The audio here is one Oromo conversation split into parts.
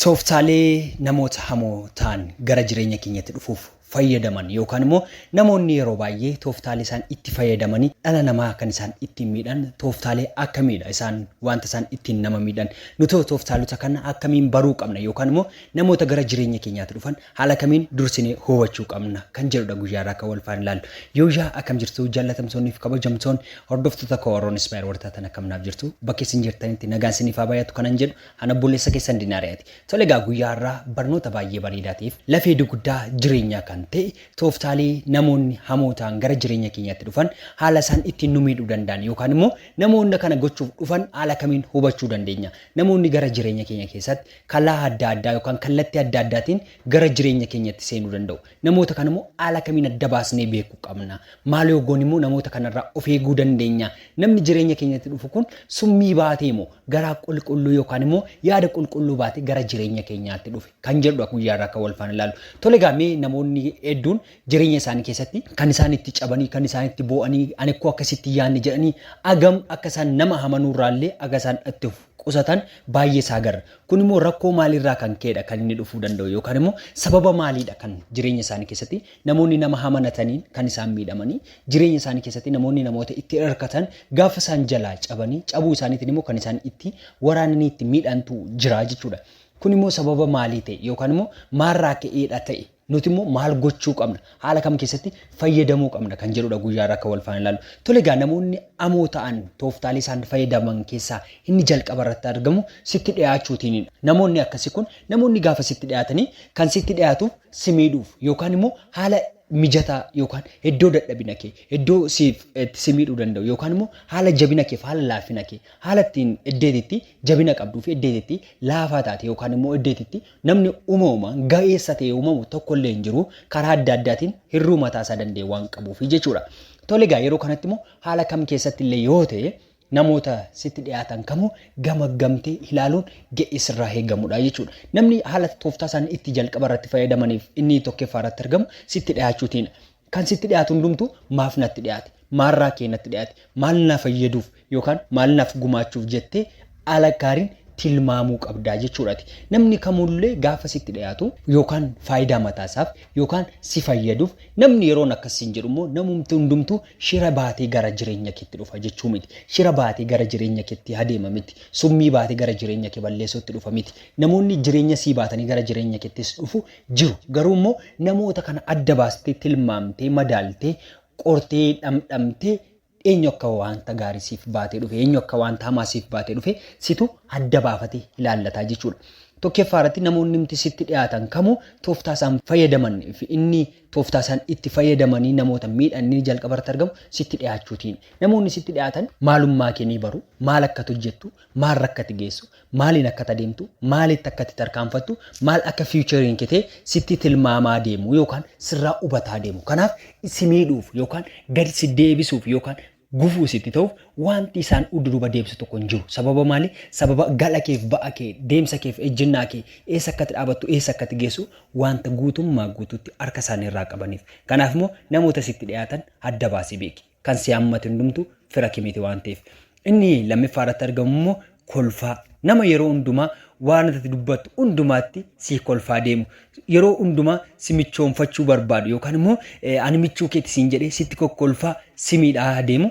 Tooftaalee namoota hamoo ta'an gara jireenya keenyatti dhufuuf fayyadaman yookaan immoo namoonni yeroo baay'ee tooftaalee isaan itti fayyadamanii dhala namaa kan isaan ittiin miidhan tooftaalee akkamiidha isaan wanta isaan ittiin nama miidhan nutoo tooftaalota kana akkamiin baruu qabna yookaan immoo namoota gara jireenya keenyaatti dhufan haala kamiin dursinee hubachuu qabna kan jedhudha guyyaa irraa kan wal faana ilaallu. Yooyaa akkam jirtu jaallatamtoonni fi kabajamtoonni hordoftoota koo warroon Inspire wartaatan akkam naaf jirtu bakka isin jirtanitti nagaan isiniif haa baay'atu kanan jedhu ana obboleessa keessan Dinaariyaati. Tole egaa guyyaa har'aa barnoota baay'ee bareedaa ta'eef lafee dugdaa jireenyaa kan ta'e tooftaalee namoonni hamoo ta'an gara jireenya keenyaatti dhufan haala isaan ittiin nu miidhuu danda'an yookaan immoo namoonni kana gochuuf dhufan haala kamiin hubachuu dandeenya. Namoonni gara jireenya keenya keessatti kalaa adda addaa yookaan kallattii adda addaatiin gara jireenya keenyatti seenuu danda'u. Namoota kana immoo haala kamiin adda baasnee beekuu qabna. Maal yoo goone immoo namoota kanarraa of eeguu dandeenya. Namni jireenya keenyatti dhufu kun summii baatee moo garaa qulqulluu yookaan immoo yaada qulqulluu baatee gara jireenya keenyaatti dhufe kan jedhudha guyyaa irraa kan wal faana ilaallu. Tole egaa mee namoonni hedduun jireenya isaanii keessatti kan isaan itti cabanii kan isaan itti boo'anii ani akkoo akkasitti yaadne jedhanii agam akka isaan nama amanuurraallee aga isaan itti of qusatan baay'ee isaa agarra. Kun immoo rakkoo maaliirraa kan ka'edha kan inni dhufuu danda'u yookaan immoo sababa maaliidha kan jireenya isaanii keessatti namoonni nama amanataniin kan isaan miidhamanii jireenya isaanii keessatti namoonni namoota itti hirkatan gaafa isaan jalaa cabanii cabuu isaaniitiin immoo kan isaan itti waraananii itti miidhantu jira jechuudha. Kun immoo sababa maalii ta'e yookaan immoo maalirraa ka'eedha ta'e nuti immoo maal gochuu qabna haala kam keessatti fayyadamuu qabna kan jedhudha guyyaa irraa akka wal faana ilaallu. Tole egaa namoonni amoo ta'an tooftaalee isaan fayyadaman keessaa inni jalqaba irratti argamu sitti dhiyaachuutiinidha. Namoonni akkasii kun namoonni gaafa sitti dhiyaatanii kan sitti dhiyaatuuf si miidhuuf yookaan immoo haala mijataa yookaan iddoo dadhabina kee iddoo siif itti si miidhuu danda'u yookaan immoo haala jabina keef haala laafina kee haala ittiin iddeetitti jabina qabduu fi iddeetitti laafaa taate yookaan immoo iddeetitti namni uumamumaan ga'eessa ta'e uumamu tokko illee hin jiru karaa adda addaatiin hirruu mataa isaa danda'e waan qabuufi jechuudha. Tole egaa yeroo kanatti immoo haala kam keessatti illee yoo ta'e namoota sitti dhiyaatan kamuu gamaggamtee ilaaluun ga'ee sirraa eegamudha jechuudha. Namni haala tooftaa isaanii itti jalqaba irratti fayyadamaniif inni tokkoffaa irratti argamu sitti dhiyaachuutiin. Kan sitti dhiyaatu hundumtuu maaf natti dhiyaate? Maalraa kee natti dhiyaate? Maal na fayyaduuf yookaan maal naaf gumaachuuf jettee haala gaariin tilmaamuu qabdaa jechuudhaati. Namni kamullee gaafa sitti dhiyaatu yookaan faayidaa mataasaaf yookaan si fayyaduuf namni yeroon akkas siin jedhu immoo namumti hundumtuu shira baatee gara jireenya keetti dhufa jechuu miti. Shira baatee gara jireenya keetti adeema miti. Summii baatee gara jireenya kee balleessuutti dhufa miti. Namoonni jireenya sii baatanii gara jireenya keettis dhufu jiru. Garuu immoo namoota kana adda baastee tilmaamtee madaaltee qortee dhamdhamtee eenyu akka wanta gaarii siif baatee dhufe eenyu akka wanta hamaa siif baatee dhufe situ adda baafatee ilaallataa jechuudha. Tokkoffaa irratti namoonni nuti sitti dhiyaatan kamuu tooftaa isaan fayyadaman fi inni tooftaa isaan itti fayyadamanii namoota miidhan inni jalqaba irratti argamu sitti dhiyaachuutiin. Namoonni sitti dhiyaatan maalummaa kee ni baru, maal akka hojjettu, maal akka ati geessu, maaliin akka adeemtu, maalitti akka ati tarkaanfattu, maal akka fiichariin kee ta'e sitti tilmaamaa deemu yookaan sirraa hubataa deemu. Kanaaf si miidhuuf yookaan gadi si deebisuuf yookaan gufuu sitti ta'uuf wanti isaan duuba deebisu tokko hin jiru. Sababa maali? Sababa gala keef ba'a kee, deemsa keef ejjennaa kee, eessa akka ati dhaabattu, eessa akka ati geessu wanta guutummaa guutuutti harka isaanii irraa qabaniif. Kanaaf immoo namoota sitti dhiyaatan adda baasii beeki. Kan si hammate hundumtuu fira kee miti waan ta'eef. Inni lammaffaa irratti argamu immoo kolfaa. Nama yeroo hundumaa waan ati dubbattu hundumaatti si kolfaa deemu. Yeroo hundumaa si michoomfachuu barbaadu yookaan immoo ani michuu keeti siin jedhee sitti kokkolfaa si miidhaa deemu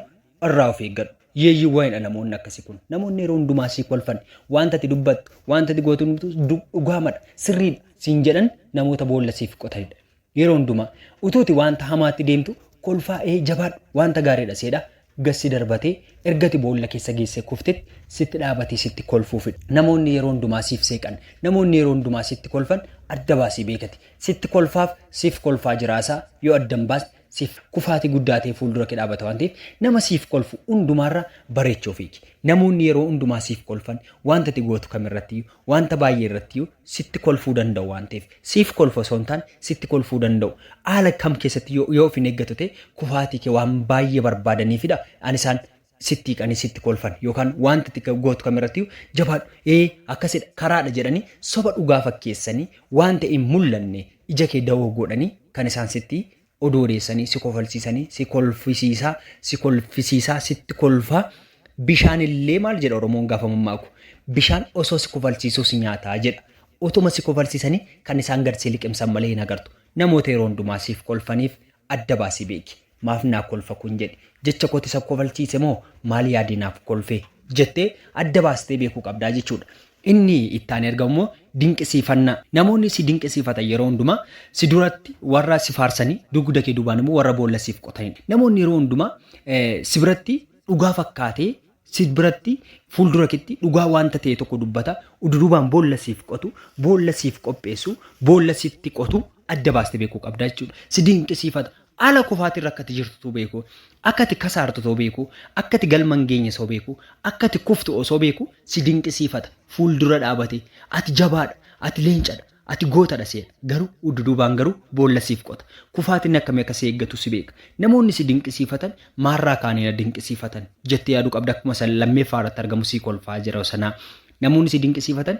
irraa of eeggadhu. Yeeyyiiwwanidha namoonni akkasii kun. Namoonni yeroo hundumaa si kolfan wanta ati dubbattu wanta ati gootu hundumtuu dhugaamadha sirriidha siin jedhan namoota boolla siif qotanidha. Yeroo hundumaa utuuti wanta hamaatti deemtu kolfaa ee jabaadhu wanta gaariidha seedha gassi darbatee ergati boolla keessa geessee kuftetti sitti dhaabatee sitti kolfuufidha. Namoonni yeroo hundumaa siif seeqan namoonni yeroo hundumaa sitti kolfan adda baasii beekati. Sitti kolfaaf siif kolfaa jiraasaa yoo addan baasne siif kufaatii guddaa ta'e fuuldura kee dhaabata waan ta'eef nama siif kolfu hundumaarra bareechoo fiigi. Namoonni yeroo hundumaa siif kolfan wanta ati gootu kamirrattiyyuu wanta baay'ee irrattiyyuu sitti kolfuu danda'u waan ta'eef siif kolfu osoo hin taane sitti kolfuu danda'u. Haala kam keessatti yoo of hin eeggatu ta'e kufaatii kee waan baay'ee barbaadaniifidha. Ani isaan sitti hiiqanii sitti kolfan yookaan wanta ati gootu kamirrattiyyuu jabaadhu ee akkasidha karaadha jedhanii soba dhugaa fakkeessanii waan ta'e hin mul'anne ija kee dawoo godhanii kan isaan sitti oduu odeessanii si kofalsiisanii si kolfisiisaa si kolfisiisaa sitti kolfaa bishaan illee maal jedha Oromoon gaafa mammaaku bishaan osoo si kofalsiisuu si nyaataa jedha. Otuma si kofalsiisanii kan isaan gad si liqimsan malee hin agartu. Namoota yeroo hundumaa siif kolfaniif adda baasii beeki. Maaf naa kolfa kun jedhi. Jecha kooti isa kofalchiise moo maal yaadee naaf kolfee jettee adda baastee beekuu qabdaa jechuudha. Inni itti aanee argamu immoo dinqisiifannaa. Namoonni si dinqisiifatan yeroo hundumaa si duratti warra si faarsanii dugda kee duubaan immoo warra boolla siif qotanidha. Namoonni yeroo hundumaa si biratti dhugaa fakkaatee si biratti fuuldura keetti dhugaa wanta ta'e tokko dubbata. Duubaan boolla siif qotu, boolla siif qopheessu, boolla sitti qotu adda baastee beekuu qabda jechuudha. Si dinqisiifata. Haala kufaatii irra akka ati jirtu beeku, akka ati kasaartu osoo beeku, akka ati galma hin geenye osoo beeku, akka ati kuftu osoo beeku si dinqisiifata. Fuuldura dhaabate ati jabaadha, ati leencadha, ati gootadha seena. Garuu duubaan garuu boolla siif qota. Kufaatiin akkamii akka si eeggatu si beeka. Namoonni si dinqisiifatan maarraa kaanii na dinqisiifatan jettee yaaduu qabda. Akkuma san lammeeffaa irratti argamu si kolfaa jira sanaa. Namoonni si dinqisiifatan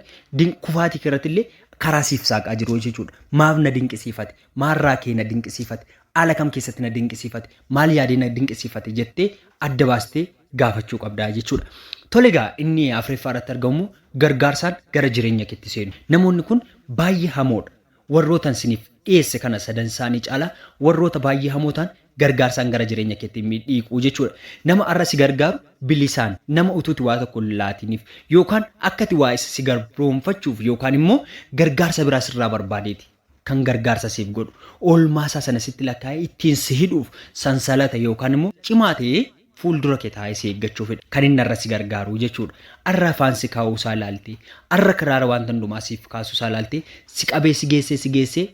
kufaatii irratti illee karaa siif saaqaa jiru jechuudha. Maaf na dinqisiifate? Maarraa kee na dinqisiifate? Haala kam keessatti na dinqisiifate? Maal yaadee na dinqisiifate jettee adda baastee gaafachuu qabdaa jechuudha. Tole egaa inni afreeffaa irratti argamu gargaarsaan gara jireenya keetti seenu. Namoonni kun baay'ee hamoodha. Warroota isiniif dhiyeesse kana sadan isaanii caalaa warroota baay'ee hamoo ta'an gargaarsaan gara jireenya keetti dhiiquu jechuudha. Nama har'a si gargaaru bilisaan nama utuuti waa tokko laatiniif yookaan akkati waa isa si garboomfachuuf yookaan immoo gargaarsa biraa sirraa barbaadeeti. Kan gargaarsa siif godhu oolmaasaa sana sitti lakkaa'ee ittiin si hidhuuf sansalata yookaan immoo cimaa ta'ee fuuldura kee taa'ee si eeggachuufidha. Kan inni har'a si gargaaru jechuudha. Har'a afaan si kaa'uu isaa ilaaltee, har'a kiraara wanta hundumaa siif kaasuu isaa ilaaltee, si qabee si geessee si geessee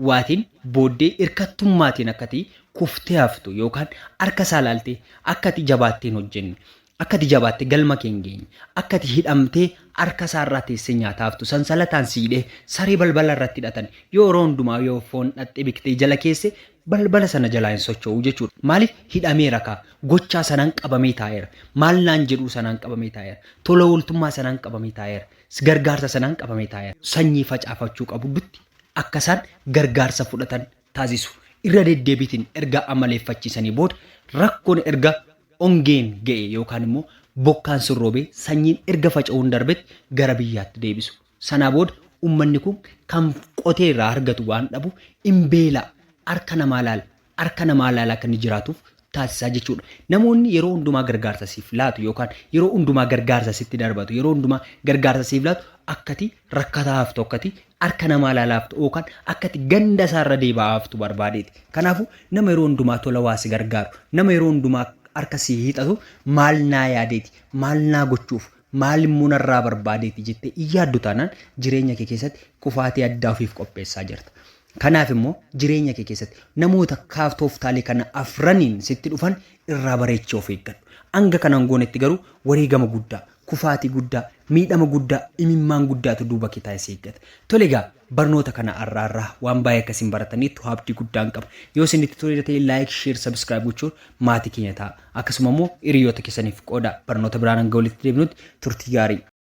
waatiin booddee hirkattummaatiin akkati kuftee haftu yookaan harka isaa ilaaltee akkati jabaattee hin hojjenne, akkati jabaattee galma kee hin geenye, akkati hidhamtee harka isaa irraa teessee nyaataa haftu, sansalataan si hidhee saree balbala irratti hidhatan yoo yeroo hundumaa yoo foon dhaxxee biqitee jala keesse balbala sana jalaa hin socho'u jechuudha. Maaliif hidhameera kaa? Gochaa sanaan qabamee taa'eera. Maal naan jedhuu sanaan qabamee taa'eera. Tola ooltummaa sanaan qabamee taa'eera. Gargaarsa sanaan qabamee taa'eera. Sanyii facaafachuu qabu dutti akka isaan gargaarsa fudhatan taasisu. Irra deddeebiitiin erga amaleeffachiisanii booda rakkoon erga ongeen ga'e yookaan immoo bokkaan sun roobee sanyiin erga faca'uun darbetti gara biyyaatti deebisu. Sanaa booda uummanni kun kan qotee irraa argatu waan dhabu hin beela, harka namaa laala, harka namaa laala akka inni jiraatuuf taasisaa jechuudha. Namoonni yeroo hundumaa gargaarsa siif laatu yookaan yeroo hundumaa gargaarsa sitti darbatu, yeroo hundumaa gargaarsa siif laatu akkati rakkataa haftu, akkati harka namaa laalaa haftu yookaan akkati ganda isaarra deebaa haftu barbaadeeti. Kanaafuu nama yeroo hundumaa tola waa si gargaaru, nama yeroo hundumaa harka si hiixatu maal naa yaadeeti, maal naa gochuuf, maal immoo narraa barbaadeeti jettee hin yaaddu taanaan jireenya kee keessatti kufaatii addaa ofiif qopheessaa jirta. Kanaaf immoo jireenya kee keessatti namoota kaaf tooftaalee kana afraniin sitti dhufan irraa bareechee of eeggadhu. Hanga kanaan goonetti garuu wareegama guddaa, kufaatii guddaa, miidhama guddaa, imimmaan guddaatu duuba kee taa'ee si eeggata. Tole egaa barnoota kana har'aa waan baay'ee akkasiin barataniitu abdii guddaan qaba. Yoo isinitti tole ta'e like, share, subscribe gochuun maatii keenya ta'a. Akkasuma immoo hiriyoota keessaniif qooda. Barnoota biraan hanga walitti deebinutti turtii gaarii.